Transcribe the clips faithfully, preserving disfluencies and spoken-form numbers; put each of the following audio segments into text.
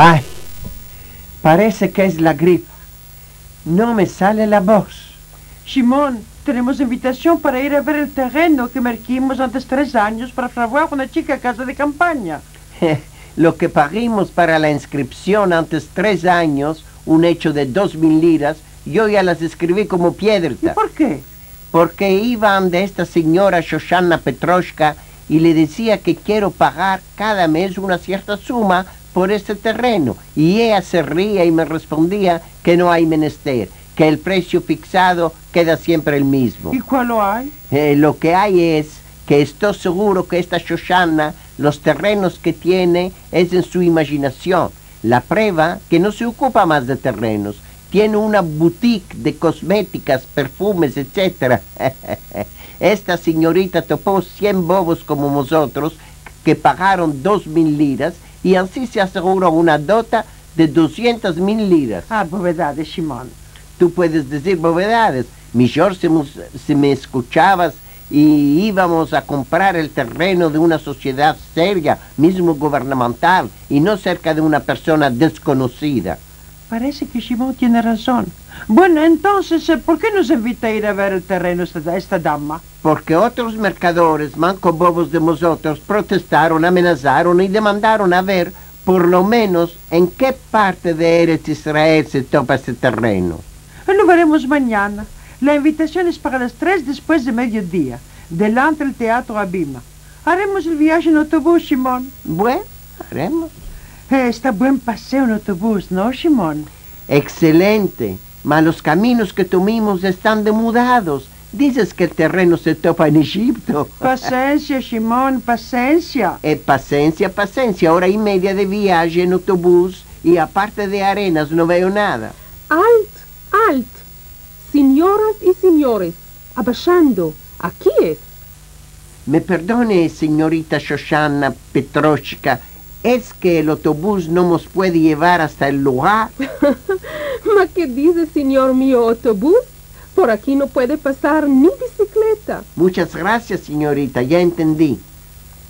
Ay, parese ke es la gripa. No me sale la boz. Shimon, tenemos invitasion para ir a ver el tereno ke merkimos antes tres anyos para fraguar una chika kaza de kampanya. Lo ke pagimos para la inskripsion antes tres anyos, un echo de dos mil liras, yo ya las eskrivi komo piedrita. I por ke? Porke iva ande esta sinyora Shoshana Petroshka i le dizia ke kiero pagar kada mez una sierta suma por este tereno, i eya se ria i me respondia ke no ay menester, ke el presio fiksado keda siempre el mizmo. I kualo ay? Eh, lo ke ay es ke esto seguro ke esta Shoshana, los terenos ke tiene es en su imajinasion. La preva ke no se okupa mas de terenos. Tiene una butik de kosmetikas, perfumes, etsetera. Esta sinyorita topo sien bobos komo mozotros ke pagaron dos mil liras i ansi se aseguro una dota de dusientas mil liras. Ah, bovedades, Shimon. Tu puedes dizir bovedades. Mijor si mos-, si me eskuchavas i ivamos a komprar el tereno de una sosiedad seria, mizmo guvernamental, i no serka de una persona deskonosida. Parese ke Shimon tiene razon. Bueno, entonses, eh, por ke mos invita a ir a ver el tereno esta, esta dama? Porke otros merkadores, manko bobos de mozotros, protestaron, amenazaron i demandaron a ver, por lo menos, en ke parte de Erets Israel se topa este tereno. Lo veremos manyana. La invitasion es para las tres despues de mediodia, delantre el teatro Abima. Aremos el viaje en otobus, Shimon. Buen, aremos. Eh, esta buen paseo en otobus, no, Shimon? Ekselente. Ma los kaminos ke tomimos estan demudados. Dizes ke el tereno se topa en Ejipto. Pasensia, Shimon, pasensia. Eh, pasensia, pasensia. Ora i media de viaje en otobus i aparte de arenas no veo nada. Alt, alt. Sinyoras i sinyores, abashando, aki es. Me perdone, sinyorita Shoshana Petroshka, es ke el otobus no mos puede yevar asta el lugar? Ma ke dize, sinyor mio, otobus? Por aki no puede pasar ni bisikleta. Muchas grasias, sinyorita, ya entendi.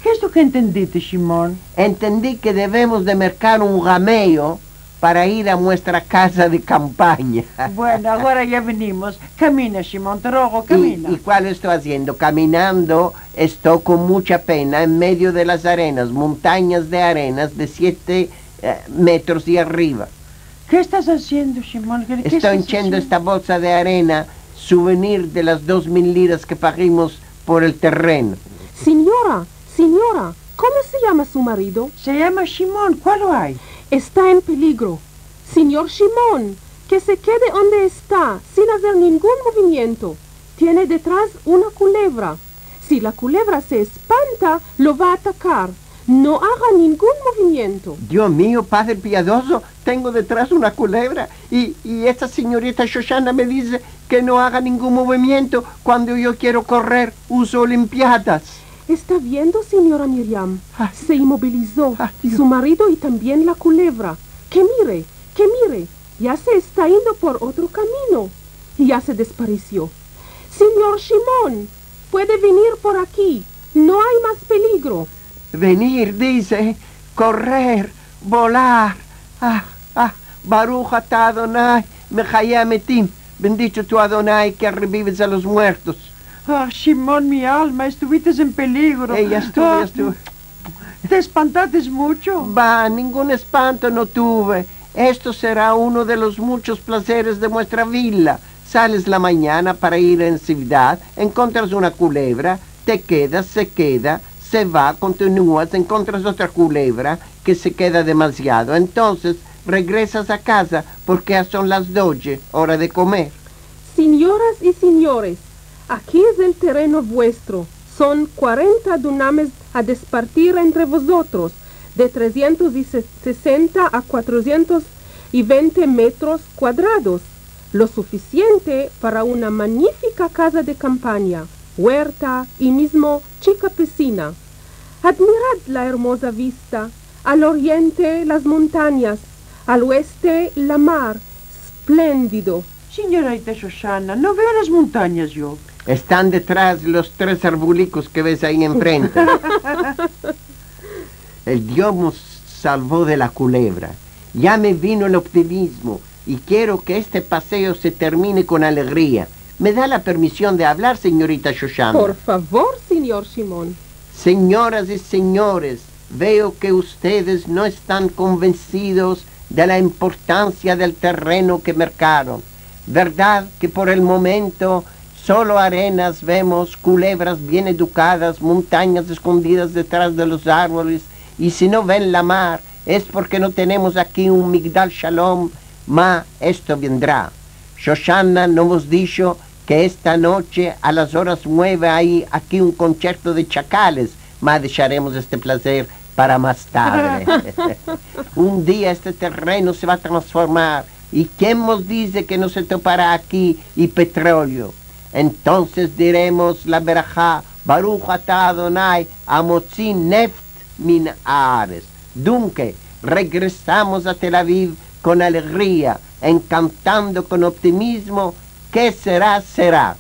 Ke es lo ke entendiste, Shimon? Entendi ke devemos de merkar un gameyo para ir a muestra kaza de kampanya. Bueno, agora ya venimos. Kamina, Shimon, te rogo, kamina. I, i kualo esto aziendo? Kaminando esto kon muncha pena en medio de las arenas, montanyas de arenas de siete, eh, metros i arriva. Ke estas aziendo, Shimon? Ke, ke estas aziendo? Esto enchendo esta bolsa de arena, suvenir de las dos mil liras ke pagimos por el tereno. Sinyora, sinyora, komo se yama su marido? Se yama Shimon, kualo ay? Esta en peligro. Sinyor Shimon, ke se kede onde esta, sin azer ningun movimiento. Tiene detras una kulevra. Si la kulevra se espanta, lo va a atakar. No aga ningun movimiento. Dio mio, padre piadozo, tengo detras una kulevra i, i esta sinyorita Shoshana me dize ke no aga ningun movimiento. Kuando yo kiero korrer, uzo olimpiadas. Esta viendo, sinyora Miriam. Ay. Se inmovilizo. Ay, Dio. Su marido i tambien la kulevra. Ke mire, ke mire, ya se esta indo por otro kamino. Ya se desparesio. Sinyor Shimon, puede venir por aki. No ay mas peligro. Venir, dize, korrer, volar. Ah, ah, Baruch ata Adonai, mehaye ametim. Bendicho tu, Adonai, ke revives a los muertos. Ah, Shimon, mi alma, estuvites en peligro. Eh, ya estuve, ya estuve. Te espantates muncho? Ba, ningun espanto no tuve. Esto sera uno de los munchos plazeres de muestra vila. Sales la manyana para ir en sivdad, enkontras una kulevra, te kedas, se keda, se va, kontinuas, enkontras otra kulevra ke se keda demaziado. Entonses, regresas a kaza, porke ya son las doje, ora de komer. Sinyoras i sinyores, aki es el tereno vuestro. Son kuarenta dunames a despartir entre vozotros, de tresientos i sesenta a kuatrosientos i vente metros kuadrados, lo sufisiente para una manifika kaza de kampanya, uerta i mizmo chika pisina. Admirad la ermoza vista, al oriente las montanyas, al oeste la mar, esplendido. Sinyorita Shoshana, no veo las montanyas yo. Estan detras los tres arbulikos ke ves ayi enfrente. El Dio mos salvo de la kulevra. Ya me vino el optimizmo i kiero ke este paseo se termine kon alegria. Me da la permision de avlar, senyorita Shoshana? Por favor, sinyor Shimon. Senyoras i senyores, veo ke ustedes no estan konvensidos de la importansia del terreno ke merkaron. Verdad ke por el momento solo arenas vemos, kulevras bien edukadas, montanyas eskondidas detras de los arvoles, i si no ven la mar, es porke no tenemos aki un Migdal Shalom, ma esto vendra. Shoshana no mos disho ke esta noche a las oras mueve ay aki un koncherto de chakales, ma desharemos este plazer para mas tadre. Un dia este terreno se va a transformar, i ken mos dize ke no se topara aki i petroleo? Entonses diremos la beraha, Baruh ata Adonai amotzi neft min haaretz. Dunke, regresamos a Tel Aviv kon alegria, enkantando kon optimizmo, ke sera, sera.